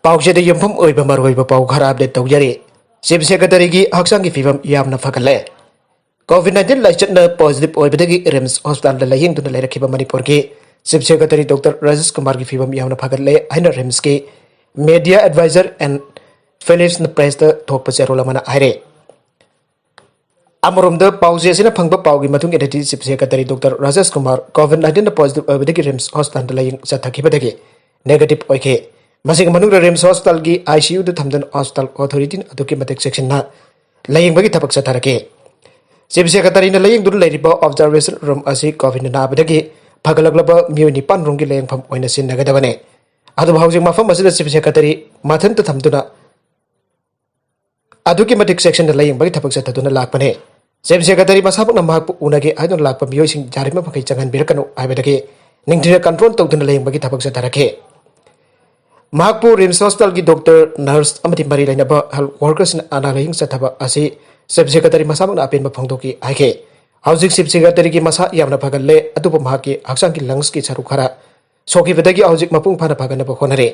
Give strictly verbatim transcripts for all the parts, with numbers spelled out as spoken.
ꯄꯥꯎꯆꯦꯗ ꯌꯨꯝꯐꯝ ꯑꯣꯏꯕ ꯃꯔꯨꯑꯣꯏꯕ ꯄꯥꯎ ꯈꯔ ꯑꯞꯗꯦꯠ ꯇꯧꯖꯔꯤ꯫ ꯆꯤꯐ ꯁꯦꯀ꯭ꯔꯦꯇꯔꯤꯒꯤ ꯍꯛꯆꯥꯡꯒꯤ ꯐꯤꯕꯝ ꯌꯥꯝꯅ ꯐꯒꯠꯂꯦ꯫ ꯀꯣꯚꯤꯗ ꯅꯥꯏꯟꯇꯤꯟ ꯂꯥꯏꯆꯠꯅ ꯄꯣꯖꯤꯇꯤꯚ ꯑꯣꯏꯕꯗꯒꯤ ꯔꯤꯝꯁ ꯍꯣꯁꯄꯤꯇꯥꯜꯗ ꯂꯥꯌꯦꯡꯗꯨꯅ ꯂꯩꯔꯛꯈꯤꯕ ꯃꯅꯤꯄꯨꯔꯒꯤ ꯆꯤꯐ ꯁꯦꯀ꯭ꯔꯦꯇꯔꯤ ꯗꯣꯛꯇꯔ ꯔꯥꯖꯦꯁ ꯀꯨꯃꯥꯔꯒꯤ ꯐꯤꯕꯝ ꯌꯥꯝꯅ ꯐꯒꯠꯂꯦ ꯍꯥꯏꯅ ꯔꯤꯝꯁꯀꯤ ꯃꯦꯗꯤꯌꯥ ꯑꯦꯗꯚꯥꯏꯖꯔ ꯑꯦꯟ ꯐꯤꯂꯤꯞꯁꯅ ꯄ꯭ꯔꯦꯁꯇ ꯊꯣꯛꯄ ꯆꯦꯔꯣꯜ ꯑꯃꯅ ꯍꯥꯏꯔꯦ꯫ ꯑꯃꯔꯣꯝꯗ ꯄꯥꯎꯆꯦ ꯑꯁꯤꯅ ꯐꯪꯕ ꯄꯥꯎꯒꯤ ꯃꯇꯨꯡ ꯏꯟꯅꯗꯤ chief secretary doctor Rajesh Kumar Covid ꯅꯥꯏꯟꯇꯤꯟꯗ ꯄꯣꯖꯤꯇꯤꯚ ꯑꯣꯏꯕꯗꯒꯤ ꯔꯤꯝꯁ ꯍꯣꯁꯄꯤꯇꯥꯜꯗ ꯂꯥꯌꯦꯡ ꯆꯠꯊꯈꯤꯕꯗꯒꯤ ꯅꯦꯒꯦꯇꯤꯚ ꯑꯣꯏꯈꯤ꯫ ꯃꯁꯤꯒꯤ ꯃꯅꯨꯡꯗ ꯔꯤꯝꯁ ꯍꯣꯁꯄꯤꯇꯥꯜꯒꯤ ꯑꯥꯏ ꯁꯤ ꯌꯨꯗ ꯊꯝꯗꯨꯅ ꯍꯣꯁꯄꯤꯇꯥꯜ ꯑꯣꯊꯣꯔꯤꯇꯤꯅ ꯑꯗꯨꯛꯀꯤ ꯃꯇꯤꯛ ꯆꯦꯛꯁꯤꯟꯅ ꯂꯥꯌꯦꯡꯕꯒꯤ ꯊꯕꯛ ꯆꯠꯊꯔꯛꯈꯤ꯫ ꯆꯤꯐ ꯁꯦꯀ꯭ꯔꯦꯇꯔꯤꯅ ꯂꯥꯌꯦꯡꯗꯨꯅ ꯂꯩꯔꯤꯕ ꯑꯣꯕꯖꯥꯔꯕꯦꯁꯟ ꯔꯨꯝ ꯑꯁꯤ ꯀꯣꯚꯤꯗ ꯅꯥꯕꯗꯒꯤ ꯐꯒꯠꯂꯛꯂꯕ ꯃꯤꯑꯣꯏ ꯅꯤꯄꯥꯟ ꯔꯣꯝꯒꯤ ꯂꯥꯌꯦꯡꯐꯝ ꯑꯣꯏꯅ ꯁꯤꯖꯤꯟꯅꯒꯗꯕꯅꯤ꯫ ꯑꯗꯨꯕꯨ ꯍꯧꯖꯤꯛ ꯃꯐꯝ ꯑꯁꯤꯗ ꯆꯤꯐ ꯁꯦꯀ꯭ꯔꯦꯇꯔꯤ ꯃꯊꯟꯇ ꯊꯝꯗꯨꯅ ꯑꯗꯨꯛꯀꯤ ꯃꯇꯤꯛ ꯆꯦꯛꯁꯤꯟꯅ ꯂꯥꯌꯦꯡꯕꯒꯤ ꯊꯕꯛ ꯆꯠꯊꯗꯨꯅ ꯂꯥꯛꯄꯅꯤ꯫ ꯆꯤꯐ ꯁꯦꯀ꯭ꯔꯦꯇꯔꯤ ꯃꯁꯥꯃꯛꯅ ꯃꯍꯥꯛꯄꯨ ꯎꯅꯒꯦ ꯍꯥꯏꯗꯨꯅ ꯂꯥꯛꯄ ꯃꯤꯑꯣꯏꯁꯤꯡ ꯌꯥꯔꯤꯕ ꯃꯈꯩ ꯆꯪꯍꯟꯕꯤꯔꯛꯀꯅꯨ ꯍꯥꯏꯕꯗꯒꯤ ꯅꯤꯡꯊꯤꯅ ꯀꯟꯇ꯭ꯔꯣꯜ ꯇꯧꯗꯨꯅ ꯂꯥꯌꯦꯡꯕꯒꯤ ꯊꯕꯛ ꯆꯠꯊꯔꯛꯈꯤ꯫ ꯃꯍꯥꯛꯄꯨ ꯔꯤꯝꯁ ꯍꯣꯁꯄꯤꯇꯥꯜꯒꯤ ꯗꯣꯛꯇꯔ, ꯅꯔꯁ ꯑꯃꯗꯤ ꯃꯔꯤ ꯂꯩꯅꯕ ꯍꯦꯜꯊ ꯋꯥꯔꯀꯔꯁꯤꯡꯅ ꯑꯅꯥ ꯂꯥꯌꯦꯡ ꯆꯠꯊꯕ ꯑꯁꯤ ꯆꯤꯐ ꯁꯦꯀ꯭ꯔꯦꯇꯔꯤ ꯃꯁꯥꯃꯛꯅ ꯑꯄꯦꯟꯕ ꯐꯣꯡꯗꯣꯛꯈꯤ ꯍꯥꯏꯈꯤ꯫ ꯍꯧꯖꯤꯛ ꯆꯤꯐ ꯁꯦꯀ꯭ꯔꯦꯇꯔꯤꯒꯤ ꯃꯁꯥ ꯌꯥꯝꯅ ꯐꯒꯠꯂꯦ, ꯑꯗꯨꯕꯨ ꯃꯍꯥꯛꯀꯤ ꯍꯛꯆꯥꯡꯒꯤ ꯂꯪꯁꯀꯤ ꯁꯔꯨꯛ ꯈꯔ ꯁꯣꯛꯈꯤꯕꯗꯒꯤ ꯍꯧꯖꯤꯛ ꯃꯄꯨꯡ ꯐꯥꯅ ꯐꯒꯠꯅꯕ ꯍꯣꯠꯅꯔꯦ꯫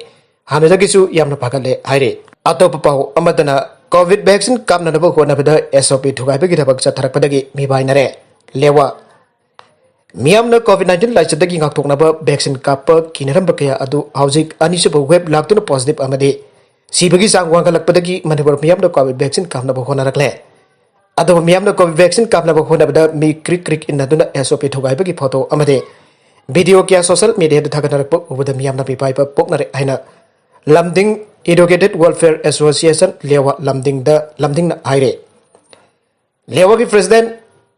ꯍꯥꯟꯅꯗꯒꯤꯁꯨ ꯌꯥꯝꯅ ꯐꯒꯠꯂꯦ ꯍꯥꯏꯔꯦ꯫ ꯑꯇꯣꯞꯄ ꯄꯥꯎ ꯑꯃꯗꯅ, ꯀꯣꯚꯤꯗ ꯚꯦꯛꯁꯤꯟ ꯀꯥꯞꯅꯅꯕ ꯍꯣꯠꯅꯕꯗ ꯑꯦꯁ ꯑꯣ ꯄꯤ ꯊꯨꯒꯥꯏꯕꯒꯤ ꯊꯕꯛ ꯆꯠꯊꯔꯛꯄꯗꯒꯤ ꯃꯤꯄꯥꯏꯅꯔꯦ꯫ ꯂꯦꯋꯥ꯫ ꯃꯤꯌꯥꯝꯅ ꯀꯣꯚꯤꯗ ꯅꯥꯏꯟꯇꯤꯟ ꯂꯥꯏꯆꯠꯇꯒꯤ ꯉꯥꯛꯊꯣꯛꯅꯕ ꯚꯦꯛꯁꯤꯟ ꯀꯥꯞꯄ ꯀꯤꯅꯔꯝꯕ ꯀꯌꯥ ꯑꯗꯨ ꯍꯧꯖꯤꯛ ꯑꯅꯤꯁꯨꯕ ꯋꯦꯕ ꯂꯥꯛꯇꯨꯅ ꯄꯣꯖꯤꯇꯤꯚ ꯑꯃꯗꯤ ꯁꯤꯕꯒꯤ ꯆꯥꯡ ꯋꯥꯡꯈꯠꯂꯛꯄꯗꯒꯤ ꯃꯅꯤꯄꯨꯔ ꯃꯤꯌꯥꯝꯅ ꯀꯣꯚꯤꯗ ꯚꯦꯛꯁꯤꯟ ꯀꯥꯞꯅꯕ ꯍꯣꯠꯅꯔꯛꯂꯦ꯫ ꯑꯗꯨꯕꯨ ꯃꯤꯌꯥꯝꯅ ꯀꯣꯚꯤꯗ ꯚꯦꯛꯁꯤꯟ ꯀꯥꯞꯅꯕ ꯍꯣꯠꯅꯕꯗ ꯃꯤ ꯀ꯭ꯔꯤꯛ ꯀ꯭ꯔꯤꯛ ꯏꯟꯅꯗꯨꯅ ꯑꯦꯁ ꯑꯣ ꯄꯤ ꯊꯨꯒꯥꯏꯕꯒꯤ ꯐꯣꯇꯣ ꯑꯃꯗꯤ ꯚꯤꯗꯤꯑꯣ ꯀꯌꯥ ꯁꯣꯁꯤꯌꯦꯜ ꯃꯤꯗꯤꯌꯥꯗ ꯊꯥꯒꯠꯅꯔꯛꯄ ꯎꯕꯗ ꯃꯤꯌꯥꯝꯅ ꯃꯤꯄꯥꯏꯕ ꯄꯣꯛꯅꯔꯦ ꯍꯥꯏꯅ ꯂꯝꯗꯤꯡ ꯏꯗꯨꯀꯦꯇꯦꯗ ꯋꯦꯜꯐꯤꯌꯔ ꯑꯦꯁꯣꯁꯤꯌꯦꯁꯟ, ꯂꯦꯋꯥ ꯂꯝꯗꯤꯡꯗ, ꯂꯝꯗꯤꯡꯅ ꯍꯥꯏꯔꯦ꯫ ꯂꯦꯋꯥꯒꯤ ꯄ꯭ꯔꯦꯁꯤꯗꯦꯟꯠ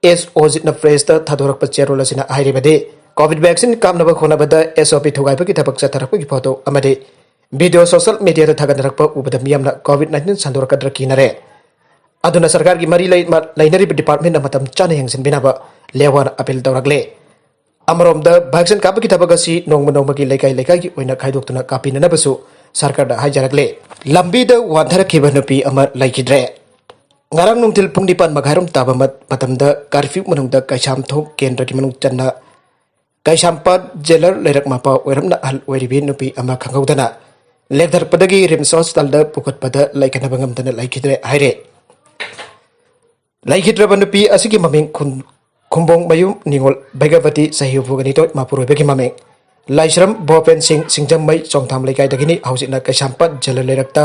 ꯑꯦꯁ ꯑꯣꯖꯤꯠꯅ ꯄ꯭ꯔꯦꯁꯇ ꯊꯥꯗꯣꯔꯛꯄ ꯆꯦꯔꯣꯜ ꯑꯁꯤꯅ ꯍꯥꯏꯔꯤꯕꯗꯤ, ꯀꯣꯚꯤꯗ ꯚꯦꯛꯁꯤꯟ ꯀꯥꯞꯅꯕ ꯍꯣꯠꯅꯕꯗ ꯑꯦꯁ ꯑꯣ ꯄꯤ ꯊꯨꯒꯥꯏꯕꯒꯤ ꯊꯕꯛ ꯆꯠꯊꯔꯛꯄꯒꯤ ꯐꯣꯇꯣ ꯑꯃꯗꯤ ꯚꯤꯗꯤꯑꯣ ꯁꯣꯁꯤꯌꯦꯜ ꯃꯤꯗꯤꯌꯥꯗ ꯊꯥꯒꯠꯅꯔꯛꯄ ꯎꯕꯗ ꯃꯤꯌꯥꯝꯅ ꯀꯣꯚꯤꯗ ꯅꯥꯏꯟꯇꯤꯟ ꯁꯟꯗꯣꯔꯛꯀꯗ꯭ꯔꯥ ꯀꯤꯅꯔꯦ꯫ ꯑꯗꯨꯅ ꯁꯔꯀꯥꯔꯒꯤ ꯃꯔꯤ ꯂꯩ-, ꯃ-, ꯂꯩꯅꯔꯤꯕ ꯗꯤꯄꯥꯔꯠꯃꯦꯟꯠꯅ ꯃꯇꯝ ꯆꯥꯅ ꯌꯦꯡꯁꯤꯟꯕꯤꯅꯕ ꯂꯦꯋꯥꯅ ꯑꯄꯤꯜ ꯇꯧꯔꯛꯂꯦ꯫ ꯑꯃꯔꯣꯝꯗ ꯚꯦꯛꯁꯤꯟ ꯀꯥꯞꯄꯒꯤ ꯊꯕꯛ ꯑꯁꯤ ꯅꯣꯡꯃ ꯅꯣꯡꯃꯒꯤ ꯂꯩꯀꯥꯏ ꯂꯩꯀꯥꯏꯒꯤ ꯑꯣꯏꯅ ꯈꯥꯏꯗꯣꯛꯇꯨꯅ ꯀꯥꯞꯄꯤꯅꯅꯕꯁꯨ ꯁꯔꯀꯥꯔꯗ ꯍꯥꯏꯖꯔꯛꯂꯦ꯫ ꯂꯝꯕꯤꯗ ꯋꯥꯟꯊꯔꯛꯈꯤꯕ ꯅꯨꯄꯤ ꯑꯃ ꯂꯩꯈꯤꯗ꯭ꯔꯦ꯫ ꯉꯔꯥꯡ ꯅꯨꯡꯊꯤꯜ ꯄꯨꯡ ꯅꯤꯄꯥꯟ ꯃꯈꯥꯏꯔꯣꯝ ꯇꯥꯕ ꯃꯠ-, ꯃꯇꯝꯗ ꯀꯥꯔꯐ꯭ꯌꯨ ꯃꯅꯨꯡꯗ ꯀꯩꯁꯥꯝꯊꯣꯡ ꯀꯦꯟꯗ꯭ꯔꯒꯤ ꯃꯅꯨꯡ ꯆꯟꯅ ꯀꯩꯁꯥꯝꯄꯥꯠ ꯖꯦꯂꯔ ꯂꯩꯔꯛ ꯃꯄꯥ ꯑꯣꯏꯔꯞꯅ ꯑꯍꯜ ꯑꯣꯏꯔꯤꯕꯤ ꯅꯨꯄꯤ ꯑꯃ ꯈꯪꯍꯧꯗꯅ ꯂꯦꯛꯊꯔꯛꯄꯗꯒꯤ ꯔꯤꯝꯁ ꯍꯣꯁꯄꯤꯇꯥꯜꯗ ꯄꯨꯈꯠꯄꯗ ꯂꯥꯏꯀꯠꯅꯕ ꯉꯝꯗꯅ ꯂꯩꯈꯤꯗ꯭ꯔꯦ ꯍꯥꯏꯔꯦ꯫ ꯂꯩꯈꯤꯗ꯭ꯔꯕ ꯅꯨꯄꯤ ꯑꯁꯤꯒꯤ ꯃꯃꯤꯡ ꯈꯨꯟ-, ꯈꯨꯝꯕꯣꯡ ꯃꯌꯨꯝ ꯅꯤꯉꯣꯜ ꯚꯩꯒꯕꯇꯤ, ꯆꯍꯤ ꯍꯨꯝꯐꯨꯒ ꯅꯤꯊꯣꯏ, ꯃꯄꯨꯔꯣꯏꯕꯒꯤ ꯃꯃꯤꯡ ꯂꯥꯏꯁ꯭ꯔꯝ ꯕꯣꯄꯦꯟ ꯁꯤꯡ, ꯁꯤꯡꯖꯃꯩ ꯆꯣꯡꯊꯥꯝ ꯂꯩꯀꯥꯏꯗꯒꯤꯅꯤ꯫ ꯍꯧꯖꯤꯛꯅ ꯀꯩꯁꯥꯝꯄꯥꯠ ꯖꯦꯂ ꯂꯩꯔꯛꯇ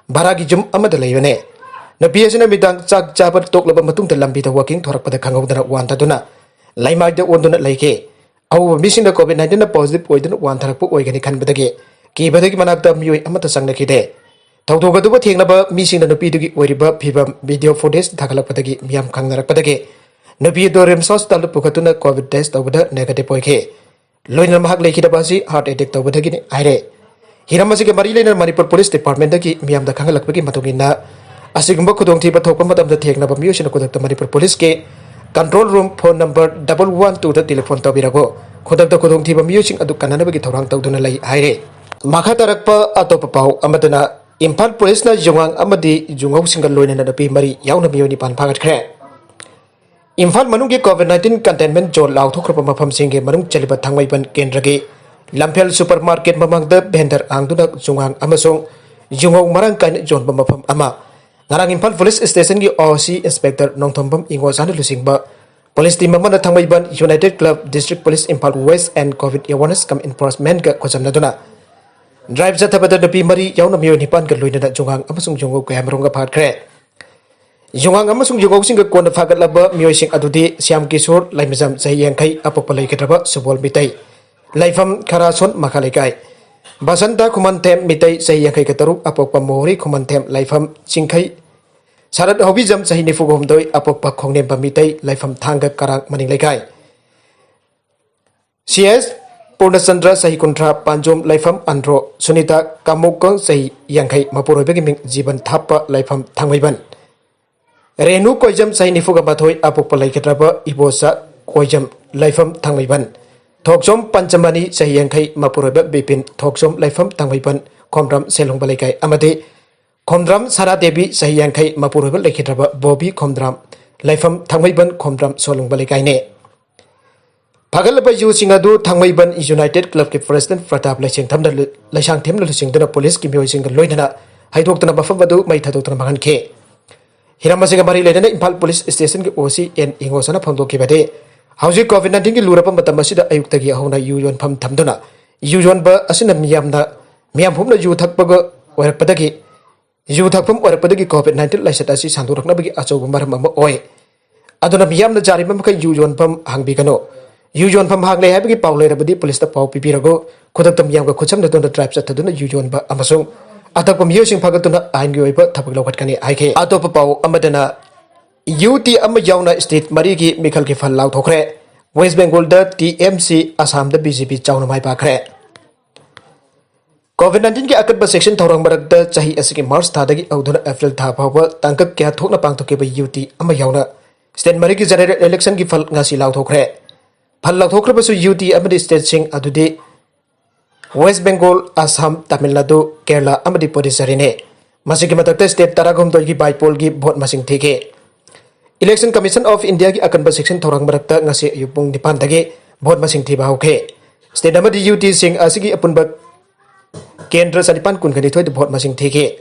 ꯚꯔꯥꯒꯤ ꯌꯨꯝ ꯑꯃꯗ ꯂꯩꯕꯅꯦ꯫ ꯅꯨꯄꯤ ꯑꯁꯤꯅ ꯅꯨꯃꯤꯗꯥꯡ ꯆꯥꯛ ꯆꯥꯕ ꯇꯣꯛꯂꯕ ꯃꯇꯨꯡꯗ ꯂꯝꯕꯤꯗ ꯋꯥꯀꯤꯡ ꯊꯣꯔꯛꯄꯗ ꯈꯪꯍꯧꯗꯅ ꯋꯥꯟꯊꯗꯨꯅ ꯂꯩꯃꯥꯏꯗ ꯑꯣꯟꯗꯨꯅ ꯂꯩꯈꯤ꯫ ꯑꯍꯧꯕ ꯃꯤꯁꯤꯡꯅ COVID nineteen positive ꯑꯣꯏꯗꯨꯅ ꯋꯥꯟꯊꯔꯛꯄ ꯑꯣꯏꯒꯅꯤ ꯈꯟꯕꯗꯒꯤ ꯀꯤꯕꯗꯒꯤ ꯃꯅꯥꯛꯇ ꯃꯤꯑꯣꯏ ꯑꯃꯠꯇ ꯆꯪꯅꯈꯤꯗꯦ꯫ ꯊꯧꯗꯣꯛ ꯑꯗꯨꯕꯨ ꯊꯦꯡꯅꯕ ꯃꯤꯁꯤꯡꯅ ꯅꯨꯄꯤꯗꯨꯒꯤ ꯑꯣꯏꯔꯤꯕ ꯐꯤꯕꯝ video footage ꯊꯥꯒꯠꯂꯛꯄꯗꯒꯤ ꯃꯤꯌꯥꯝ ꯈꯪꯅꯔꯛꯄꯗꯒꯤ ꯅꯨꯄꯤ ꯑꯗꯨ ꯔꯤꯝꯁ ꯍꯣꯁꯄꯤꯇꯥꯜꯗ ꯄꯨꯈꯠꯇꯨꯅ COVID test ꯇꯧꯕꯗ negative ꯑꯣꯏꯈꯤ꯫ ꯂꯣꯏꯅꯅ ꯃꯍꯥꯛ ꯂꯩꯈꯤꯗꯕ ꯑꯁꯤ heart attack ꯇꯧꯕꯗꯒꯤꯅꯤ ꯍꯥꯏꯔꯦ꯫ ꯍꯤꯔꯝ ꯑꯁꯤꯒ ꯃꯔꯤ ꯂꯩꯅꯅ ꯃꯅꯤꯄꯨꯔ ꯄꯨꯂꯤꯁ ꯗꯤꯄꯥꯔꯠꯃꯦꯟꯗꯒꯤ ꯃꯤꯌꯥꯝꯗ ꯈꯪꯍꯜꯂꯛꯄꯒꯤ ꯃꯇꯨꯡ ꯏꯟꯅ, ꯑꯁꯤꯒꯨꯝꯕ ꯈꯨꯗꯣꯡꯊꯤꯕ ꯊꯣꯛꯄ ꯃꯇꯝꯗ ꯊꯦꯡꯅꯕ ꯃꯤꯑꯣꯏꯁꯤꯡꯅ ꯈꯨꯗꯛꯇ ꯃꯅꯤꯄꯨꯔ ꯄꯨꯂꯤꯁꯀꯤ control room phone number double one two ꯗ ꯇꯦꯂꯤꯐꯣꯟ ꯇꯧꯕꯤꯔꯒ ꯈꯨꯗꯛꯇ ꯈꯨꯗꯣꯡꯊꯤꯕ ꯃꯤꯑꯣꯏꯁꯤꯡ ꯑꯗꯨ ꯀꯟꯅꯅꯕꯒꯤ ꯊꯧꯔꯥꯡ ꯇꯧꯗꯨꯅ ꯂꯩ ꯍꯥꯏꯔꯦ꯫ ꯃꯈꯥ ꯇꯥꯔꯛꯄ ꯑꯇꯣꯞꯄ ꯄꯥꯎ ꯑꯃꯗꯅ, ꯏꯝꯐꯥꯜ ꯄꯨꯂꯤꯁꯅ ꯌꯨꯉꯥꯡ ꯑꯃꯗꯤ ꯌꯨꯉꯧꯁꯤꯡꯒ ꯂꯣꯏꯅꯅ ꯅꯨꯄꯤ ꯃꯔꯤ ꯌꯥꯎꯅ ꯃꯤꯑꯣꯏ ꯅꯤꯄꯥꯟ ꯐꯥꯒꯠꯈ꯭ꯔꯦ꯫ ꯏꯝꯐꯥꯜ ꯃꯅꯨꯡꯒꯤ COVID nineteen containment zone ꯂꯥꯎꯊꯣꯛꯈ꯭ꯔꯕ ꯃꯐꯝꯁꯤꯡꯒꯤ ꯃꯅꯨꯡ ꯆꯜꯂꯤꯕ ꯊꯥꯡꯃꯩꯕꯟ ꯀꯦꯟꯗ꯭ꯔꯒꯤ ꯂꯝꯐꯦꯜ supermarket ꯃꯃꯥꯡꯗ vendor ꯍꯥꯡꯗꯨꯅ ꯌꯨꯉꯥꯡ ꯑꯃꯁꯨꯡ ꯌꯨꯉꯧ ꯃꯔꯥꯡ ꯀꯥꯏꯅ ꯌꯣꯟꯕ ꯃꯐꯝ ꯑꯃ ꯉꯔꯥꯡ ꯏꯝꯐꯥꯜ ꯄꯨꯂꯤꯁ ꯁ꯭ꯇꯦꯁꯟꯒꯤ OC Inspector ꯅꯣꯡꯊꯣꯝꯕꯝ ꯏꯉꯣꯆꯥꯅ ꯂꯨꯆꯤꯡꯕ ꯄꯨꯂꯤꯁ team ꯑꯃꯅ ꯊꯥꯡꯃꯩꯕꯟ United Club, District Police Imphal West and COVID awareness cum enforcement ꯒ ꯈꯨꯠꯁꯝꯅꯗꯨꯅ drive ꯆꯠꯊꯕꯗ ꯅꯨꯄꯤ ꯃꯔꯤ ꯌꯥꯎꯅ ꯃꯤꯑꯣꯏ ꯅꯤꯄꯥꯟꯒ ꯂꯣꯏꯅꯅ ꯌꯨꯉꯥꯡ ꯑꯃꯁꯨꯡ ꯌꯨꯉꯧ ꯀꯌꯥꯃꯔꯨꯝꯒ ꯐꯥꯈ꯭ꯔꯦ꯫ ꯌꯨꯉꯥꯡ ꯑꯃꯁꯨꯡ ꯌꯨꯉꯧꯁꯤꯡꯒ ꯀꯣꯟꯅ ꯐꯥꯒꯠꯂꯕ ꯃꯤꯑꯣꯏꯁꯤꯡ ꯑꯗꯨꯗꯤ ꯁ꯭ꯌꯥꯝ ꯀꯤꯁꯣꯔ ꯂꯥꯏꯃꯖꯝ, ꯆꯍꯤ ꯌꯥꯡꯈꯩ, ꯑꯄꯣꯛꯄ ꯂꯩꯈꯤꯗ꯭ꯔꯕ ꯁꯨꯕꯣꯜ ꯃꯤꯇꯩ, ꯂꯩꯐꯝ ꯈꯔꯥꯁꯣꯟ ꯃꯈꯥ ꯂꯩꯀꯥꯏ, ꯕꯁꯟꯇ ꯈꯨꯃꯟꯊꯦꯝ ꯃꯤꯇꯩ, ꯆꯍꯤ ꯌꯥꯡꯈꯩꯒ ꯇꯔꯨꯛ, ꯑꯄꯣꯛꯄ ꯃꯣꯍꯣꯔꯤ ꯈꯨꯃꯟꯊꯦꯝ, ꯂꯩꯐꯝ ꯆꯤꯡꯈꯩ, ꯁꯔꯠ ꯍꯧꯕꯤꯖꯝ, ꯆꯍꯤ ꯅꯤꯐꯨꯒ ꯍꯨꯝꯗꯣꯏ, ꯑꯄꯣꯛꯄ ꯈꯣꯡꯅꯦꯝꯕ ꯃꯤꯇꯩ, ꯂꯩꯐꯝ ꯊꯥꯡꯒ ꯀꯔꯥꯡ ꯃꯅꯤꯡ ꯂꯩꯀꯥꯏ꯫ ꯁꯤ ꯑꯦꯁ ꯄꯨꯔꯅꯆꯟꯗ꯭ꯔ, ꯆꯍꯤ ꯀꯨꯟꯊ꯭ꯔꯥ, ꯄꯥꯟꯖꯣꯝ, ꯂꯩꯐꯝ ꯑꯟꯗ꯭ꯔꯣ, ꯁꯨꯅꯤꯇꯥ ꯀꯥꯃꯣꯛꯀꯪ, ꯆꯍꯤ ꯌꯥꯡꯈꯩ, ꯃꯄꯨꯔꯣꯏꯕꯒꯤ ꯃꯤꯡ ꯖꯤꯕꯟ ꯊꯥꯞꯄ, ꯂꯩꯐꯝ ꯊꯥꯡꯃꯩꯕꯟ꯫ ꯔꯦꯅꯨ ꯀꯣꯏꯖꯝ, ꯆꯍꯤ ꯅꯤꯐꯨꯒ ꯃꯥꯊꯣꯏ, ꯑꯄꯣꯛꯄ ꯂꯩꯈꯤꯗ꯭ꯔꯕ ꯏꯕꯣꯆꯥ ꯀꯣꯏꯖꯝ, ꯂꯩꯐꯝ ꯊꯥꯡꯃꯩꯕꯟ꯫ ꯊꯣꯛꯆꯣꯝ ꯄꯟꯆꯃꯅꯤ, ꯆꯍꯤ ꯌꯥꯡꯈꯩ, ꯃꯄꯨꯔꯣꯏꯕ ꯕꯤꯄꯤꯟ ꯊꯣꯛꯆꯣꯝ, ꯂꯩꯐꯝ ꯊꯥꯡꯃꯩꯕꯟ ꯈꯣꯝꯗ꯭ꯔꯝ ꯁꯦꯜꯍꯣꯡꯕ ꯂꯩꯀꯥꯏ ꯑꯃꯗꯤ ꯈꯣꯝꯗ꯭ꯔꯝ ꯁꯅꯥꯗꯦꯕꯤ, ꯆꯍꯤ ꯌꯥꯡꯈꯩ, ꯃꯄꯨꯔꯣꯏꯕ ꯂꯩꯈꯤꯗ꯭ꯔꯕ ꯕꯣꯕꯤ ꯈꯣꯝꯗ꯭ꯔꯝ, ꯂꯩꯐꯝ ꯊꯥꯡꯃꯩꯕꯟ ꯈꯣꯝꯗ꯭ꯔꯝ ꯁꯣꯂꯨꯡꯕ ꯂꯩꯀꯥꯏꯅꯤ꯫ ꯐꯥꯒꯠꯂꯕ ꯌꯨꯁꯤꯡ ꯑꯗꯨ ꯊꯥꯡꯃꯩꯕꯟ ꯌꯨꯅꯥꯏꯇꯦꯗ ꯀ꯭ꯂꯕꯀꯤ ꯄ꯭ꯔꯁꯤꯗꯦꯟ ꯄ꯭ꯔꯇꯥꯞ ꯂꯩꯁꯦꯡꯊꯝꯅ ꯂꯨ-, ꯂꯩꯁꯥꯡꯊꯦꯝꯅ ꯂꯨꯆꯤꯡꯗꯨꯅ ꯄꯨꯂꯤꯁꯀꯤ ꯃꯤꯑꯣꯏꯁꯤꯡꯒ ꯂꯣꯏꯅꯅ ꯍꯩꯗꯣꯛꯇꯨꯅ ꯃꯐꯝ ꯑꯗꯨ ꯃꯩ ꯊꯥꯗꯣꯛꯇꯨꯅ ꯃꯥꯡꯍꯟꯈꯤ꯫ ꯍꯤꯔꯝ ꯑꯁꯤꯒ ꯃꯔꯤ ꯂꯩꯅꯅ ꯏꯝꯐꯥꯜ ꯄꯨꯂꯤꯁ ꯁ꯭ꯇꯦꯁꯟꯒꯤ ꯑꯣ ꯁꯤ ꯑꯦꯟ ꯏꯉꯣꯁꯅ ꯐꯣꯡꯗꯣꯛꯈꯤꯕꯗꯤ, ꯍꯧꯖꯤꯛ ꯀꯣꯚꯤꯗ ꯅꯥꯏꯟꯇꯤꯟꯒꯤ ꯂꯨꯔꯕ ꯃꯇꯝ ꯑꯁꯤꯗ ꯑꯌꯨꯛꯇꯒꯤ ꯍꯧꯅ ꯌꯨ ꯌꯣꯟꯐꯝ ꯊꯝꯗꯨꯅ ꯌꯨ ꯌꯣꯟꯕ ꯑꯁꯤꯅ ꯃꯤꯌꯥꯝꯅ, ꯃꯤꯌꯥꯝ ꯄꯨꯝꯅ ꯌꯨ ꯊꯛꯄꯒ ꯑꯣꯏꯔꯛꯄꯗꯒꯤ, ꯌꯨ ꯊꯛꯐꯝ ꯑꯣꯏꯔꯛꯄꯗꯒꯤ ꯀꯣꯚꯤꯗ ꯅꯥꯏꯟꯇꯤꯟ ꯂꯥꯏꯆꯠ ꯑꯁꯤ ꯁꯟꯗꯣꯔꯛꯅꯕꯒꯤ ꯑꯆꯧꯕ ꯃꯔꯝ ꯑꯃ ꯑꯣꯏ꯫ ꯑꯗꯨꯅ ꯃꯤꯌꯥꯝꯅ ꯌꯥꯔꯤꯕ ꯃꯈꯩ ꯌꯨ ꯌꯣꯟꯐꯝ ꯍꯥꯡꯕꯤꯒꯅꯨ꯫ ꯌꯨ ꯌꯣꯟꯐꯝ ꯍꯥꯡꯂꯦ ꯍꯥꯏꯕꯒꯤ ꯄꯥꯎ ꯂꯩꯔꯕꯗꯤ ꯄꯨꯂꯤꯁꯇ ꯄꯥꯎ ꯄꯤꯕꯤꯔꯒꯨ꯫ ꯈꯨꯗꯛꯇ ꯃꯤꯌꯥꯝꯒ ꯈꯨꯠꯁꯝꯅꯗꯨꯅ ꯗ꯭ꯔꯥꯏꯚ ꯆꯠꯊꯗꯨꯅ ꯌꯨ ꯌꯣꯟꯕ ꯑꯃꯁꯨꯡ ꯑꯊꯛꯄ ꯃꯤꯑꯣꯏꯁꯤꯡ ꯐꯥꯒꯠꯇꯨꯅ ꯑꯥꯏꯟꯒꯤ ꯑꯣꯏꯕ ꯊꯕꯛ ꯂꯧꯈꯠꯀꯅꯤ ꯍꯥꯏꯈꯤ꯫ ꯑꯇꯣꯞꯄ ꯄꯥꯎ ꯑꯃꯗꯅ, ꯌꯨ ꯇꯤ ꯑꯃ ꯌꯥꯎꯅ ꯁ꯭ꯇꯦꯠ ꯃꯔꯤꯒꯤ ꯃꯤꯈꯜꯒꯤ ꯐꯜ ꯂꯥꯎꯊꯣꯛꯈ꯭ꯔꯦ꯫ ꯋꯦꯁ ꯕꯦꯡꯒꯣꯜꯗ ꯇꯤ ꯑꯦꯝ ꯁꯤ, ꯑꯁꯥꯝꯗ ꯕꯤ ꯖꯦ ꯄꯤ ꯆꯥꯎꯅ ꯃꯥꯏ ꯄꯥꯛꯈ꯭ꯔꯦ꯫ ꯀꯣꯚꯤꯗ ꯅꯥꯏꯟꯇꯤꯟꯒꯤ ꯑꯀꯟꯕ ꯆꯦꯛꯁꯤꯟ ꯊꯧꯔꯥꯡ ꯃꯔꯛꯇ ꯆꯍꯤ ꯑꯁꯤꯒꯤ ꯃꯥꯔꯆ ꯊꯥꯗꯒꯤ ꯍꯧꯗꯨꯅ ꯑꯦꯄ꯭ꯔꯤꯜ ꯊꯥ ꯐꯥꯎꯕ ꯇꯥꯡꯀꯛ ꯀꯌꯥ ꯊꯣꯛꯅ ꯄꯥꯡꯊꯣꯛꯈꯤꯕ ꯌꯨ ꯇꯤ ꯑꯃ ꯌꯥꯎꯅ ꯁ꯭ꯇꯦꯠ ꯃꯔꯤꯒꯤ ꯖꯦꯅꯔꯦꯜ ꯏꯂꯦꯛꯁꯟꯒꯤ ꯐꯜ ꯉꯁꯤ ꯂꯥꯎꯊꯣꯛꯈ꯭ꯔꯦ꯫ ꯐꯜ ꯂꯥꯎꯊꯣꯛꯈ꯭ꯔꯕꯁꯨ ꯌꯨ ꯇꯤ ꯑꯃꯗꯤ ꯁ꯭ꯇꯦꯠꯁꯤꯡ ꯑꯗꯨꯗꯤ ꯋꯦꯁ ꯕꯦꯡꯒꯣꯜ, ꯑꯁꯥꯝ, ꯇꯥꯃꯤꯜ ꯅꯥꯗꯨ, ꯀꯦꯔꯂꯥ ꯑꯃꯗꯤ ꯄꯨꯗꯨꯆꯦꯔꯤꯅꯤ꯫ ꯃꯁꯤꯒꯤ ꯃꯊꯛꯇ ꯁ꯭ꯇꯦꯠ ꯇꯔꯥꯍꯨꯝꯗꯣꯏꯒꯤ ꯕꯥꯏꯄꯣꯜꯒꯤ ꯚꯣꯠ ꯃꯁꯤꯡ ꯊꯤꯈꯤ꯫ Election Commission of Indiaꯒꯤ ꯑꯀꯟꯕ ꯆꯦꯛꯁꯤꯟ ꯊꯧꯔꯥꯡ ꯃꯔꯛꯇ ꯉꯁꯤ ꯑꯌꯨꯛ ꯄꯨꯡ ꯅꯤꯄꯥꯟꯗꯒꯤ ꯚꯣꯠ ꯃꯁꯤꯡ ꯊꯤꯕ ꯍꯧꯈꯤ꯫ ꯁ꯭ꯇꯦꯠ ꯑꯃꯗꯤ ꯌꯨ ꯇꯤꯁꯤꯡ ꯑꯁꯤꯒꯤ ꯑꯄꯨꯟꯕ ꯀꯦꯟꯗ꯭ꯔ ꯆꯅꯤꯄꯥꯟ ꯀꯨꯟꯒ ꯅꯤꯊꯣꯏꯗ ꯚꯣꯠ ꯃꯁꯤꯡ ꯊꯤꯈꯤ꯫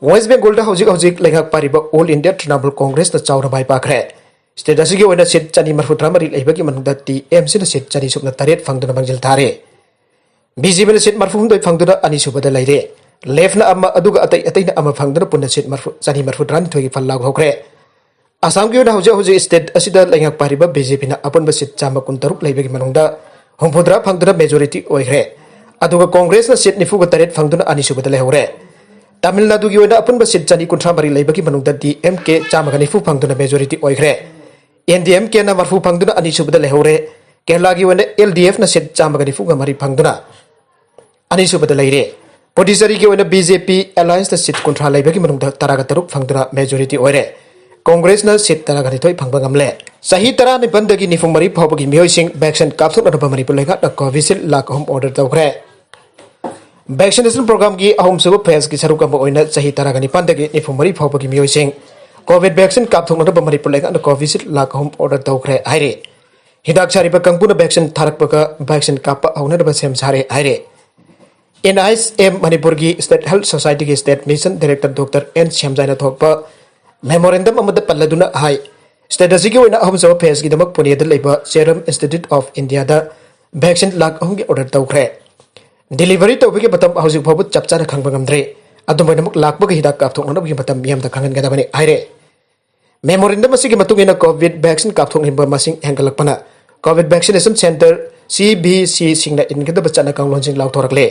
ꯋꯦꯁ ꯕꯦꯡꯒꯣꯜꯗ ꯍꯧꯖꯤꯛ ꯍꯧꯖꯤꯛ ꯂꯩꯉꯥꯛ ꯄꯥꯏꯔꯤꯕ ꯑꯣꯜ ꯏꯟꯗꯤꯌꯥ ꯇ꯭ꯔꯤꯅꯥꯃꯨꯜ ꯀꯣꯡꯒ꯭ꯔꯦꯁꯅ ꯆꯥꯎꯅ ꯃꯥꯏ ꯄꯥꯛꯈ꯭ꯔꯦ꯫ ꯁ꯭ꯇꯦꯠ ꯑꯁꯤꯒꯤ ꯑꯣꯏꯅ ꯁꯤꯠ ꯆꯅꯤ ꯃꯔꯤꯐꯨ ꯇꯔꯥ ꯃꯔꯤ ꯂꯩꯕꯒꯤ ꯃꯅꯨꯡꯗ ꯇꯤ ꯑꯦꯝ ꯁꯤꯅ ꯁꯤꯠ ꯆꯅꯤ ꯁꯨꯞꯅ ꯇꯔꯦꯠ ꯐꯪꯗꯨꯅ ꯃꯥꯡꯖꯤꯜ ꯊꯥꯔꯦ꯫ ꯕꯤ ꯖꯦ ꯄꯤꯅ ꯁꯤꯠ ꯃꯔꯤꯐꯨ ꯍꯨꯝꯗꯣꯏ ꯐꯪꯗꯨꯅ ꯑꯅꯤꯁꯨꯕꯗ ꯂꯩꯔꯦ꯫ ꯂꯦꯐꯅ ꯑꯃ, ꯑꯗꯨꯒ ꯑꯇꯩ ꯑꯇꯩꯅ ꯑꯃ ꯐꯪꯗꯨꯅ ꯄꯨꯟꯅ ꯁꯤꯠ ꯃꯔꯤꯐꯨ, ꯆꯅꯤ ꯃꯔꯤꯐꯨ ꯇꯔꯥꯅꯤꯊꯣꯏꯒꯤ ꯐꯜ ꯂꯥꯎꯍꯧꯈ꯭ꯔꯦ꯫ ꯑꯁꯥꯝꯒꯤ ꯑꯣꯏꯅ ꯍꯧꯖꯤꯛ ꯍꯧꯖꯤꯛ ꯁ꯭ꯇꯦꯠ ꯑꯁꯤꯗ ꯂꯩꯉꯥꯛ ꯄꯥꯏꯔꯤꯕ ꯕꯤ ꯖꯦ ꯄꯤꯅ ꯑꯄꯨꯟꯕ ꯁꯤꯠ ꯆꯥꯝꯃ ꯀꯨꯟꯇꯔꯨꯛ ꯂꯩꯕꯒꯤ ꯃꯅꯨꯡꯗ ꯍꯨꯝꯐꯨꯇꯔꯥ ꯐꯪꯗꯨꯅ ꯃꯦꯖꯣꯔꯤꯇꯤ ꯑꯣꯏꯈ꯭ꯔꯦ꯫ ꯑꯗꯨꯒ ꯀꯣꯡꯒ꯭ꯔꯦꯁꯅ ꯁꯤꯠ ꯅꯤꯐꯨꯒ ꯇꯔꯦꯠ ꯐꯪꯗꯨꯅ ꯑꯅꯤꯁꯨꯕꯗ ꯂꯩꯍꯧꯔꯦ꯫ ꯇꯥꯃꯤꯜ ꯅꯥꯗꯨꯒꯤ ꯑꯣꯏꯅ ꯑꯄꯨꯟꯕ ꯁꯤꯠ ꯆꯅꯤ ꯀꯨꯟꯊ꯭ꯔꯥ ꯃꯔꯤ ꯂꯩꯕꯒꯤ ꯃꯅꯨꯡꯗ ꯗꯤ ꯑꯦꯝ ꯀꯦ ꯆꯥꯝꯃꯒ ꯅꯤꯐꯨ ꯐꯪꯗꯨꯅ ꯃꯦꯖꯣꯔꯤꯇꯤ ꯑꯣꯏꯈ꯭ꯔꯦ꯫ ꯑꯦꯟ ꯗꯤ ꯑꯦꯝ ꯀꯦꯅ ꯃꯔꯤꯐꯨ ꯐꯪꯗꯨꯅ ꯑꯅꯤꯁꯨꯕꯗ ꯂꯩꯍꯧꯔꯦ꯫ ꯀꯦꯔꯂꯥꯒꯤ ꯑꯣꯏꯅ ꯑꯦꯜ ꯗꯤ ꯑꯦꯐꯅ ꯁꯤꯠ ꯆꯥꯝꯃꯒ ꯅꯤꯐꯨꯒ ꯃꯔꯤ ꯐꯪꯗꯨꯅ ꯑꯅꯤꯁꯨꯕꯗ ꯂꯩꯔꯦ꯫ ꯄꯨꯗꯨꯆꯦꯔꯤꯒꯤ ꯑꯣꯏꯅ ꯕꯤ ꯖꯦ ꯄꯤ ꯑꯦꯂꯥꯌꯟꯁꯇ ꯁꯤꯠ ꯀꯨꯟꯊ꯭ꯔꯥ ꯂꯩꯕꯒꯤ ꯃꯅꯨꯡꯗ ꯇꯔꯥꯒ ꯇꯔꯨꯛ ꯐꯪꯗꯨꯅ ꯃꯦꯖꯣꯔꯤꯇꯤ ꯑꯣꯏꯔꯦ꯫ ꯀꯣꯡꯒ꯭ꯔꯦꯁꯅ ꯁꯤꯠ ꯇꯔꯥꯒ ꯅꯤꯊꯣꯏ ꯐꯪꯕ ꯉꯝꯂꯦ꯫ ꯆꯍꯤ ꯇꯔꯥꯅꯤꯄꯥꯟꯗꯒꯤ ꯅꯤꯐꯨ ꯃꯔꯤ ꯐꯥꯎꯕꯒꯤ ꯃꯤꯑꯣꯏꯁꯤꯡ ꯚꯦꯛꯁꯤꯟ ꯀꯥꯞꯊꯣꯛꯅꯅꯕ ꯃꯅꯤꯄꯨꯔ ꯂꯩꯉꯥꯛꯅ ꯀꯣꯚꯤꯁꯤꯜ ꯂꯥꯈ ꯑꯍꯨꯝ ꯑꯣꯔꯗꯔ ꯇꯧꯈ꯭ꯔꯦ꯫ ꯚꯦꯛꯁꯤꯅꯦꯁꯟ ꯄ꯭ꯔꯣꯒ꯭ꯔꯥꯝꯒꯤ ꯑꯍꯨꯝꯁꯨꯕ ꯐꯦꯖꯀꯤ ꯁꯔꯨꯛ ꯑꯃ ꯑꯣꯏꯅ ꯆꯍꯤ ꯇꯔꯥꯒ ꯅꯤꯄꯥꯟꯗꯒꯤ ꯅꯤꯐꯨ ꯃꯔꯤ ꯐꯥꯎꯕꯒꯤ ꯃꯤꯑꯣꯏꯁꯤꯡ ꯀꯣꯚꯤꯗ ꯚꯦꯛꯁꯤꯟ ꯀꯥꯞꯊꯣꯛꯅꯅꯕ ꯃꯅꯤꯄꯨꯔ ꯂꯩꯉꯥꯛꯅ ꯀꯣꯚꯤꯁꯤꯜ ꯂꯥꯈ ꯑꯍꯨꯝ ꯑꯣꯔꯗꯔ ꯇꯧꯈ꯭ꯔꯦ ꯍꯥꯏꯔꯤ꯫ ꯍꯤꯗꯥꯛ ꯁꯥꯔꯤꯕ ꯀꯥꯡꯕꯨꯅ vaccine ꯊꯥꯔꯛꯄꯒ vaccine ꯀꯥꯞꯄ ꯍꯧꯅꯅꯕ ꯁꯦꯝ ꯁꯥꯔꯦ ꯍꯥꯏꯔꯦ꯫ ꯑꯦꯟ ꯑꯥꯏ ꯑꯦꯁ ꯑꯦꯝ ꯃꯅꯤꯄꯨꯔꯒꯤ State Health Society ꯒꯤ State Mission Director Doctor N ꯁ꯭ꯌꯥꯝꯖꯥꯏꯅ ꯊꯣꯛꯄ memorandum ꯑꯃꯗ ꯄꯜꯂꯗꯨꯅ ꯍꯥꯏ, state ꯑꯁꯤꯒꯤ ꯑꯣꯏꯅ ꯑꯍꯨꯝꯁꯨꯕ phase ꯀꯤꯗꯃꯛ ꯄꯨꯅꯦꯗ ꯂꯩꯕ Serum Institute of India the vaccine lakh ꯑꯍꯨꯝꯒꯤ order ꯇꯧꯈ꯭ꯔꯦ꯫ Delivery ꯇꯧꯕꯒꯤ ꯃꯇꯝ ꯍꯧꯖꯤꯛ ꯐꯥꯎꯕ ꯆꯞ ꯆꯥꯅ ꯈꯪꯕ ꯉꯝꯗ꯭ꯔꯦ꯫ ꯑꯗꯨꯃꯥꯏꯅꯃꯛ ꯂꯥꯛꯄꯒ ꯍꯤꯗꯥꯛ ꯀꯥꯞꯊꯣꯛꯅꯅꯕꯒꯤ ꯃꯇꯝ ꯃꯤꯌꯥꯝꯗ ꯈꯪꯍꯟꯒꯗꯕꯅꯤ ꯍꯥꯏꯔꯦ꯫ Memorandum ꯑꯁꯤꯒꯤ ꯃꯇꯨꯡ ꯏꯟꯅ COVID vaccine ꯀꯥꯞꯊꯣꯛꯅꯤꯡꯕ ꯃꯁꯤꯡ ꯍꯦꯟꯒꯠꯂꯛꯄꯅ COVID vaccination center, C V C ꯁꯤꯡꯅ ꯏꯟꯒꯗꯕ ꯆꯠꯅ ꯀꯥꯡꯂꯣꯟꯁꯤꯡ ꯂꯥꯎꯊꯣꯔꯛꯂꯦ꯫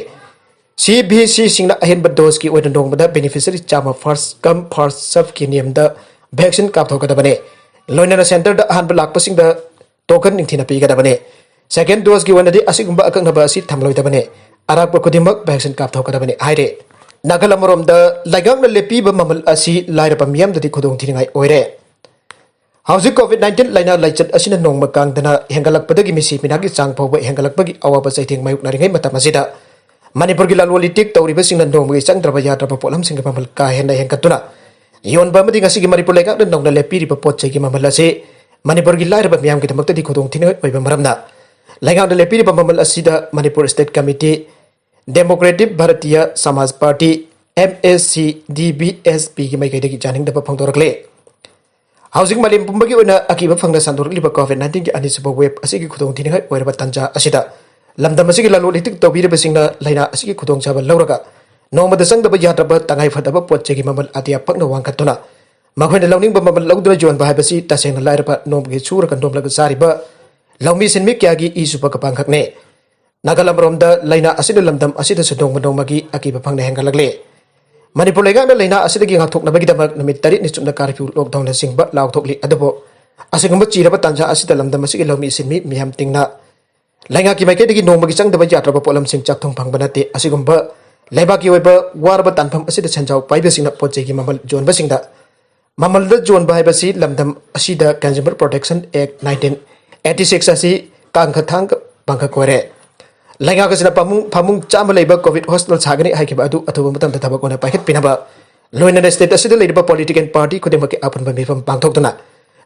C V C ꯁꯤꯡꯅ ꯑꯍꯦꯟꯕ dose ꯀꯤ ꯑꯣꯏꯅ ꯅꯣꯡꯃꯗ beneficiary ꯆꯥꯝꯃ first come first serve ꯀꯤ ꯅꯤꯌꯝꯗ vaccine ꯀꯥꯞꯊꯣꯛꯀꯗꯕꯅꯤ꯫ ꯂꯣꯏꯅꯅ center ꯗ ꯑꯍꯥꯟꯕ ꯂꯥꯛꯄꯁꯤꯡꯗ token ꯅꯤꯡꯊꯤꯅ ꯄꯤꯒꯗꯕꯅꯤ꯫ Second dose ꯀꯤ ꯑꯣꯏꯅꯗꯤ ꯑꯁꯤꯒꯨꯝꯕ ꯑꯀꯛꯅꯕ ꯑꯁꯤ ꯊꯝꯂꯣꯏꯗꯕꯅꯤ꯫ ꯑꯔꯥꯛꯄ ꯈꯨꯗꯤꯡꯃꯛ vaccine ꯀꯥꯞꯊꯣꯛꯀꯗꯕꯅꯤ ꯍꯥꯏꯔꯦ꯫ ꯅꯥꯀꯜ ꯑꯃꯔꯣꯝꯗ ꯂꯩꯉꯥꯛꯅ ꯂꯦꯞꯄꯤꯕ ꯃꯃꯜ ꯑꯁꯤ ꯂꯥꯏꯔꯕ ꯃꯤꯌꯥꯝꯗꯗꯤ ꯈꯨꯗꯣꯡ ꯊꯤꯅꯤꯡꯉꯥꯏ ꯑꯣꯏꯔꯦ꯫ ꯍꯧꯖꯤꯛ COVID nineteen ꯂꯥꯏꯅꯥ ꯂꯥꯏꯆꯠ ꯑꯁꯤꯅ ꯅꯣꯡꯃ ꯀꯥꯡꯗꯅ ꯍꯦꯟꯒꯠꯂꯛꯄꯗꯒꯤ ꯃꯤꯁꯤ ꯃꯤꯅꯥꯒꯤ ꯆꯥꯡ ꯐꯥꯎꯕ ꯍꯦꯟꯒꯠꯂꯛꯄꯒꯤ ꯑꯋꯥꯕ ꯆꯩꯊꯦꯡ ꯃꯥꯌꯣꯛꯅꯔꯤꯉꯩ ꯃꯇꯝ ꯑꯁꯤꯗ ꯃꯅꯤꯄꯨꯔꯒꯤ ꯂꯂꯣꯟ ꯏꯇꯤꯛ ꯇꯧꯔꯤꯕꯁꯤꯡꯅ ꯅꯣꯡꯃꯒꯤ ꯆꯪꯗ꯭ꯔꯕ ꯌꯥꯗ꯭ꯔꯕ ꯄꯣꯠꯂꯝꯁꯤꯡꯒꯤ ꯃꯃꯜ ꯀꯥ ꯍꯦꯟꯅ ꯍꯦꯟꯒꯠꯇꯨꯅ ꯌꯣꯟꯕ ꯑꯃꯗꯤ ꯉꯁꯤꯒꯤ ꯃꯅꯤꯄꯨꯔ ꯂꯩꯉꯥꯛꯅ ꯅꯧꯅ ꯂꯦꯞꯄꯤꯔꯤꯕ ꯄꯣꯠ ꯆꯩꯒꯤ ꯃꯃꯜ ꯑꯁꯤ ꯃꯅꯤꯄꯨꯔꯒꯤ ꯂꯥꯏꯔꯕ ꯃꯤꯌꯥꯝꯒꯤꯗꯃꯛꯇꯗꯤ ꯈꯨꯗꯣꯡꯊꯤꯅꯤꯡꯉꯥꯏ ꯑꯣꯏꯕ ꯃꯔꯝꯅ ꯂꯩꯉꯥꯛꯅ ꯂꯦꯞꯄꯤꯔꯤꯕ ꯃꯃꯜ ꯑꯁꯤꯗ Manipur State Committee, Democratic Bharatiya Samaj Party, M S C, D B S P ꯒꯤ ꯃꯥꯏꯀꯩꯗꯒꯤ ꯌꯥꯅꯤꯡꯗꯕ ꯐꯣꯡꯗꯣꯔꯛꯂꯦ꯫ ꯍꯧꯖꯤꯛ ꯃꯥꯂꯦꯝ ꯄꯨꯝꯕꯒꯤ ꯑꯣꯏꯅ ꯑꯀꯤꯕ ꯐꯪꯅ ꯁꯟꯗꯣꯔꯛꯂꯤꯕ COVID nineteen ꯒꯤ ꯑꯅꯤꯁꯨꯕ wave ꯑꯁꯤꯒꯤ ꯈꯨꯗꯣꯡꯊꯤꯅꯤꯡꯉꯥꯏ ꯑꯣꯏꯔꯕ ꯇꯥꯟꯖꯥ ꯑꯁꯤꯗ ꯂꯝꯗꯝ ꯑꯁꯤꯒꯤ ꯂꯂꯣꯟ ꯏꯇꯤꯛ ꯇꯧꯕꯤꯔꯤꯕꯁꯤꯡꯅ ꯂꯥꯏꯅꯥ ꯑꯁꯤꯒꯤ ꯈꯨꯗꯣꯡꯆꯥꯕ ꯂꯧꯔꯒ ꯅꯣꯡꯃꯗ ꯆꯪꯗꯕ ꯌꯥꯗ꯭ꯔꯕ ꯇꯉꯥꯏ ꯐꯗꯕ ꯄꯣꯠ ꯆꯩꯒꯤ ꯃꯃꯜ ꯑꯇꯤꯌꯥ ꯄꯛꯅ ꯋꯥꯡꯈꯠꯇꯨꯅ ꯃꯈꯣꯏꯅ ꯂꯧꯅꯤꯡꯕ ꯃꯃꯜ ꯂꯧꯗꯨꯅ ꯌꯣꯟꯕ ꯍꯥꯏꯕꯁꯤ ꯇꯁꯦꯡꯅ ꯂꯥꯏꯔꯕ ꯅꯣꯡꯃꯒꯤ ꯁꯨꯔꯒ ꯅꯣꯝꯂꯒ ꯆꯥꯔꯤꯕ ꯂꯧꯃꯤ ꯁꯤꯟꯃꯤ ꯀꯌꯥꯒꯤ ꯏ ꯁꯨꯕ ꯀꯄꯥꯡꯈꯛꯅꯤ꯫ ꯅꯥꯀꯜ ꯑꯃꯔꯣꯝꯗ ꯂꯥꯏꯅꯥ ꯑꯁꯤꯅ ꯂꯝꯗꯝ ꯑꯁꯤꯗꯁꯨ ꯅꯣꯡꯃ ꯅꯣꯡꯃꯒꯤ ꯑꯀꯤꯕ ꯐꯪꯅ ꯍꯦꯟꯒꯠꯂꯛꯂꯤ꯫ ꯃꯅꯤꯄꯨꯔ ꯂꯩꯉꯥꯛꯅ ꯂꯥꯏꯅꯥ ꯑꯁꯤꯗꯒꯤ ꯉꯥꯛꯊꯣꯛꯅꯕꯒꯤꯗꯃꯛ ꯅꯨꯃꯤꯠ ꯇꯔꯦꯠꯅꯤ ꯆꯨꯞꯅ curfew, lockdown ꯅꯆꯤꯡꯕ ꯂꯥꯎꯊꯣꯛꯂꯤ꯫ ꯑꯗꯨꯕꯨ ꯑꯁꯤꯒꯨꯝꯕ ꯆꯤꯔꯕ ꯇꯥꯟꯖꯥ ꯑꯁꯤꯗ ꯂꯝꯗꯝ ꯑꯁꯤꯒꯤ ꯂꯧꯃꯤ ꯁꯤꯟꯃꯤ ꯃꯤꯌꯥꯝ ꯇꯤꯡꯅ ꯂꯩꯉꯥꯛꯀꯤ ꯃꯥꯏꯀꯩꯗꯒꯤ ꯅꯣꯡꯃꯒꯤ ꯆꯪꯗꯕ ꯌꯥꯗ꯭ꯔꯕ ꯄꯣꯠꯂꯝꯁꯤꯡ ꯆꯥꯛꯊꯨꯡ ꯐꯪꯕ ꯅꯠꯇꯦ꯫ ꯑꯁꯤꯒꯨꯝꯕ ꯂꯩꯕꯥꯛꯀꯤ ꯑꯣꯏꯕ ꯋꯥꯔꯕ ꯇꯥꯟꯐꯝ ꯑꯁꯤꯗ ꯁꯦꯟꯖꯥꯎ ꯄꯥꯏꯕꯁꯤꯡꯅ ꯄꯣꯠ ꯆꯩꯒꯤ ꯃꯃꯜ ꯌꯣꯟꯕꯁꯤꯡꯗ ꯃꯃꯜꯗ ꯌꯣꯟꯕ ꯍꯥꯏꯕꯁꯤ ꯂꯝꯗꯝ ꯑꯁꯤꯗ Consumer Protection Act nineteen eighty six ꯑꯁꯤ ꯀꯥꯡꯈ ꯊꯥꯡꯒ ꯄꯥꯡꯈꯛ ꯑꯣꯏꯔꯦ꯫ ꯂꯩꯉꯥꯛ ꯑꯁꯤꯅ ꯐꯃꯨꯡ, ꯐꯃꯨꯡ ꯆꯥꯝꯃ ꯂꯩꯕ COVID hospital ꯁꯥꯒꯅꯤ ꯍꯥꯏꯈꯤꯕ ꯑꯗꯨ ꯑꯊꯨꯕ ꯃꯇꯝꯗ ꯊꯕꯛ ꯑꯣꯏꯅ ꯄꯥꯏꯈꯠꯄꯤꯅꯕ, ꯂꯣꯏꯅꯅ state ꯑꯁꯤꯗ ꯂꯩꯔꯤꯕ political party ꯈꯨꯗꯤꯡꯃꯛꯀꯤ ꯑꯄꯨꯟꯕ ꯃꯤꯐꯝ ꯄꯥꯡꯊꯣꯛꯇꯨꯅ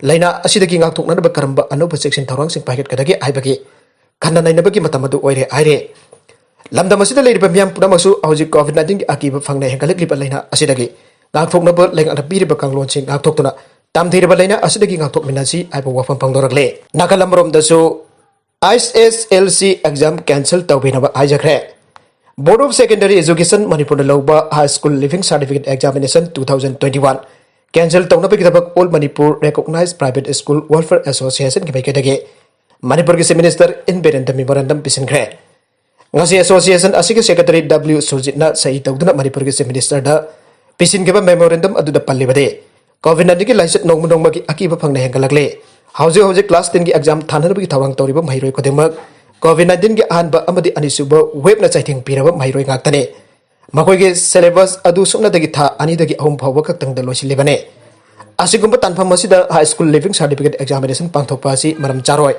ꯂꯥꯏꯅꯥ ꯑꯁꯤꯗꯒꯤ ꯉꯥꯛꯊꯣꯛꯅꯅꯕ ꯀꯔꯝꯕ ꯑꯅꯧꯕ ꯆꯦꯛꯁꯤꯟ ꯊꯧꯔꯥꯡꯁꯤꯡ ꯄꯥꯏꯈꯠꯀꯗꯒꯦ ꯍꯥꯏꯕꯒꯤ ꯈꯟꯅ ꯅꯩꯅꯕꯒꯤ ꯃꯇꯝ ꯑꯗꯨ ꯑꯣꯏꯔꯦ ꯍꯥꯏꯔꯦ꯫ ꯂꯝꯗꯝ ꯑꯁꯤꯗ ꯂꯩꯔꯤꯕ ꯃꯤꯌꯥꯝ ꯄꯨꯝꯅꯃꯛꯁꯨ ꯍꯧꯖꯤꯛ COVID nineteen ꯒꯤ ꯑꯀꯤꯕ ꯐꯪꯅ ꯍꯦꯟꯒꯠꯂꯛꯂꯤꯕ ꯂꯥꯏꯅꯥ ꯑꯁꯤꯗꯒꯤ ꯉꯥꯛꯊꯣꯛꯅꯕ ꯂꯩꯉꯥꯛꯅ ꯄꯤꯔꯤꯕ ꯀꯥꯡꯂꯣꯟꯁꯤꯡ ꯉꯥꯛꯊꯣꯛꯇꯨꯅ ꯇꯝꯊꯤꯔꯕ ꯂꯥꯏꯅꯥ ꯑꯁꯤꯗꯒꯤ ꯉꯥꯛꯊꯣꯛꯃꯤꯟꯅꯁꯤ ꯍꯥꯏꯕ ꯋꯥꯐꯝ ꯐꯣꯡꯗꯣꯔꯛꯂꯦ꯫ ꯅꯥꯀꯜ ꯑꯃꯔꯣꯝꯗꯁꯨ, ISSLC exam cancel ꯇꯧꯕꯤꯅꯕ ꯍꯥꯏꯖꯈ꯭ꯔꯦ꯫ Board of Secondary Education ꯃꯅꯤꯄꯨꯔꯅ ꯂꯧꯕ High School Leaving Certificate Examination two thousand twenty one cancel ꯇꯧꯅꯕꯒꯤꯗꯃꯛ All Manipur Recognized Private School Welfare Association ꯒꯤ ꯃꯥꯏꯀꯩꯗꯒꯤ ꯃꯅꯤꯄꯨꯔꯒꯤ Chief Minister ꯏꯟ ꯕꯤꯔꯦꯟꯗ memorandum ꯄꯤꯁꯤꯟꯈ꯭ꯔꯦ꯫ ꯉꯁꯤ association ꯑꯁꯤꯒꯤ secretary W ꯁꯨꯔꯖꯤꯠꯅ ꯁꯍꯤ ꯇꯧꯗꯨꯅ ꯃꯅꯤꯄꯨꯔꯒꯤ Chief Minister ꯗ ꯄꯤꯁꯤꯟꯈꯤꯕ memorandum ꯑꯗꯨꯗ ꯄꯜꯂꯤꯕꯗꯤ, COVID nineteen ꯒꯤ ꯂꯥꯏꯆꯠ ꯅꯣꯡꯃ ꯅꯣꯡꯃꯒꯤ ꯑꯀꯤꯕ ꯐꯪꯅ ꯍꯦꯟꯒꯠꯂꯛꯂꯦ꯫ ꯍꯧꯖꯤꯛ ꯍꯧꯖꯤꯛ class ten ꯒꯤ exam ꯊꯥꯅꯅꯕꯒꯤ ꯊꯧꯔꯥꯡ ꯇꯧꯔꯤꯕ ꯃꯍꯩꯔꯣꯏ ꯈꯨꯗꯤꯡꯃꯛ COVID nineteen ꯒꯤ ꯑꯍꯥꯟꯕ ꯑꯃꯗꯤ ꯑꯅꯤꯁꯨꯕ wave ꯅ ꯆꯩꯊꯦꯡ ꯄꯤꯔꯕ ꯃꯍꯩꯔꯣꯏ ꯉꯥꯛꯇꯅꯤ꯫ ꯃꯈꯣꯏꯒꯤ syllabus ꯑꯗꯨ ꯁꯨꯞꯅꯇꯒꯤ ꯊꯥ ꯑꯅꯤꯗꯒꯤ ꯑꯍꯨꯝ ꯐꯥꯎꯕ ꯈꯛꯇꯪꯗ ꯂꯣꯏꯁꯤꯜꯂꯤꯕꯅꯤ꯫ ꯑꯁꯤꯒꯨꯝꯕ ꯇꯥꯟꯐꯝ ꯑꯁꯤꯗ High School Leaving Certificate Examination ꯄꯥꯡꯊꯣꯛꯄ ꯑꯁꯤ ꯃꯔꯝ ꯆꯥꯔꯣꯏ꯫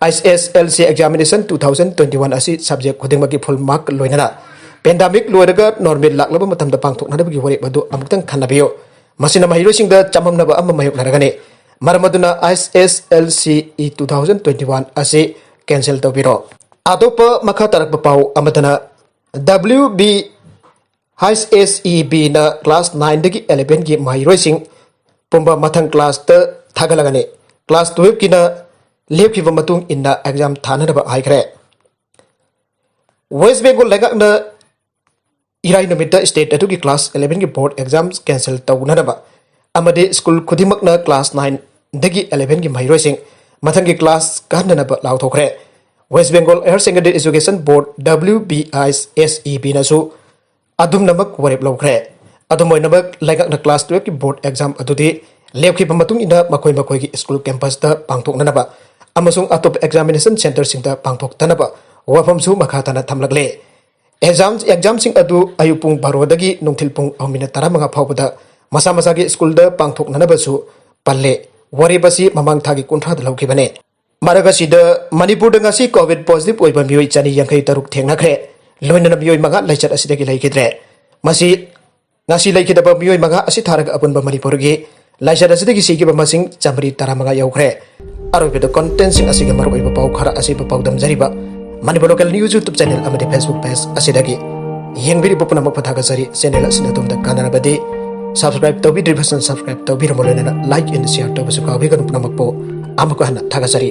ISSLC examination two thousand twenty one ꯑꯁꯤ subject ꯈꯨꯗꯤꯡꯃꯛꯀꯤ full mark ꯂꯣꯏꯅꯅ pandemic ꯂꯣꯏꯔꯒ normal ꯂꯥꯛꯂꯕ ꯃꯇꯝꯗ ꯄꯥꯡꯊꯣꯛꯅꯅꯕꯒꯤ ꯋꯥꯔꯦꯞ ꯑꯗꯨ ꯑꯃꯨꯛꯇꯪ ꯈꯟꯅꯕꯤꯌꯨ꯫ ꯃꯁꯤꯅ ꯃꯍꯩꯔꯣꯏꯁꯤꯡꯗ ꯆꯃꯝꯅꯕ ꯑꯃ ꯃꯥꯌꯣꯛꯅꯔꯒꯅꯤ꯫ ꯃꯔꯝ ꯑꯗꯨꯅ ISSLCE two thousand twenty one ꯑꯁꯤ cancel ꯇꯧꯕꯤꯔꯣ꯫ ꯑꯇꯣꯞꯄ ꯃꯈꯥ ꯇꯥꯔꯛꯄ ꯄꯥꯎ ꯑꯃꯗꯅ, WB ISSEB ꯅ class nine ꯗꯒꯤ eleven ꯒꯤ ꯃꯍꯩꯔꯣꯏꯁꯤꯡ ꯄꯨꯝꯕ ꯃꯊꯪ class ꯇ ꯊꯥꯒꯠꯂꯒꯅꯤ꯫ Class twelve ꯀꯤꯅ ꯂꯦꯞꯈꯤꯕ ꯃꯇꯨꯡ ꯏꯟꯅ exam ꯊꯥꯅꯅꯕ ꯍꯥꯏꯈ꯭ꯔꯦ꯫ West Bengal ꯂꯩꯉꯥꯛꯅ ꯏꯔꯥꯏ ꯅꯨꯃꯤꯠꯇ state ꯑꯗꯨꯒꯤ class eleven ꯒꯤ board exam cancel ꯇꯧꯅꯅꯕ ꯑꯃꯗꯤ school ꯈꯨꯗꯤꯡꯃꯛꯅ class nine ꯗꯒꯤ eleven ꯒꯤ ꯃꯍꯩꯔꯣꯏꯁꯤꯡ ꯃꯊꯪꯒꯤ class ꯀꯥꯍꯟꯅꯅꯕ ꯂꯥꯎꯊꯣꯛꯈ꯭ꯔꯦ꯫ West Bengal Higher Secondary Education Board, WBISEB ꯅꯁꯨ ꯑꯗꯨꯝꯅꯃꯛ ꯋꯥꯔꯦꯞ ꯂꯧꯈ꯭ꯔꯦ꯫ ꯑꯗꯨꯝ ꯑꯣꯏꯅꯃꯛ, ꯂꯩꯉꯥꯛꯅ class twelve ꯀꯤ board exam ꯑꯗꯨꯗꯤ ꯂꯦꯞꯈꯤꯕ ꯃꯇꯨꯡ ꯏꯟꯅ ꯃꯈꯣꯏ ꯃꯈꯣꯏꯒꯤ school campus ꯇ ꯄꯥꯡꯊꯣꯛꯅꯅꯕ ꯑꯃꯁꯨꯡ ꯑꯇꯣꯞꯄ examination centre ꯁꯤꯡꯗ ꯄꯥꯡꯊꯣꯛꯇꯅꯕ ꯋꯥꯐꯝꯁꯨ ꯃꯈꯥ ꯇꯥꯅ ꯊꯝꯂꯛꯂꯦ꯫ Exam, exam ꯁꯤꯡ ꯑꯗꯨ ꯑꯌꯨꯛ ꯄꯨꯡ ꯕꯥꯔꯣꯗꯒꯤ ꯅꯨꯡꯊꯤꯜ ꯄꯨꯡ ꯑꯍꯨꯝ ꯃꯤꯅꯤꯠ ꯇꯔꯥꯃꯉꯥ ꯐꯥꯎꯕꯗ ꯃꯁꯥ ꯃꯁꯥꯒꯤ school ꯗ ꯄꯥꯡꯊꯣꯛꯅꯅꯕꯁꯨ ꯄꯜꯂꯦ꯫ ꯋꯥꯔꯦꯞ ꯑꯁꯤ ꯃꯃꯥꯡ ꯊꯥꯒꯤ ꯀꯨꯟꯊ꯭ꯔꯥꯗ ꯂꯧꯈꯤꯕꯅꯦ꯫ ꯃꯔꯛ ꯑꯁꯤꯗ, ꯃꯅꯤꯄꯨꯔꯗ ꯉꯁꯤ COVID positive ꯑꯣꯏꯕ ꯃꯤꯑꯣꯏ ꯆꯅꯤ ꯌꯥꯡꯈꯩ ꯇꯔꯨꯛ ꯊꯦꯡꯅꯈ꯭ꯔꯦ꯫ ꯂꯣꯏꯅꯅ ꯃꯤꯑꯣꯏ ꯃꯉꯥ ꯂꯥꯏꯆꯠ ꯑꯁꯤꯗꯒꯤ ꯂꯩꯈꯤꯗ꯭ꯔꯦ꯫ ꯃꯁꯤ, ꯉꯁꯤ ꯂꯩꯈꯤꯗꯕ ꯃꯤꯑꯣꯏ ꯃꯉꯥ ꯑꯁꯤ ꯊꯥꯔꯒ ꯑꯄꯨꯟꯕ ꯃꯅꯤꯄꯨꯔꯒꯤ ꯂꯥꯏꯆꯠ ꯑꯁꯤꯗꯒꯤ ꯁꯤꯈꯤꯕ ꯃꯁꯤꯡ ꯆꯥꯃꯔꯤ ꯇꯔꯥꯃꯉꯥ ꯌꯧꯈ꯭ꯔꯦ꯫ ꯑꯔꯣꯏꯕꯗ contentꯁꯤꯡ ꯑꯁꯤꯒꯤ ꯃꯔꯨꯑꯣꯏꯕ ꯄꯥꯎ ꯈꯔ ꯑꯁꯤꯕꯨ ꯄꯥꯎꯗꯝꯖꯔꯤꯕ Manipur Local News YouTube channel ꯑꯃꯗꯤ Facebook page ꯑꯁꯤꯗꯒꯤ꯫ ꯌꯦꯡꯕꯤꯔꯤꯕ ꯄꯨꯝꯅꯃꯛꯄꯨ ꯊꯥꯒꯠꯆꯔꯤ꯫ Channel ꯑꯁꯤꯅ ꯑꯗꯣꯝꯗ ꯀꯥꯟꯅꯔꯕꯗꯤ subscribe ꯇꯧꯕꯤꯗ꯭ꯔꯤꯕꯁꯤꯡ subscribe ꯇꯧꯕꯤꯔꯝꯃꯨ, ꯂꯣꯏꯅꯅ like and share ꯇꯧꯕꯁꯨ ꯀꯥꯎꯕꯤꯒꯅꯨ꯫ ꯄꯨꯝꯅꯃꯛꯄꯨ ꯑꯃꯨꯛꯀ ꯍꯟꯅ ꯊꯥꯒꯠꯆꯔꯤ꯫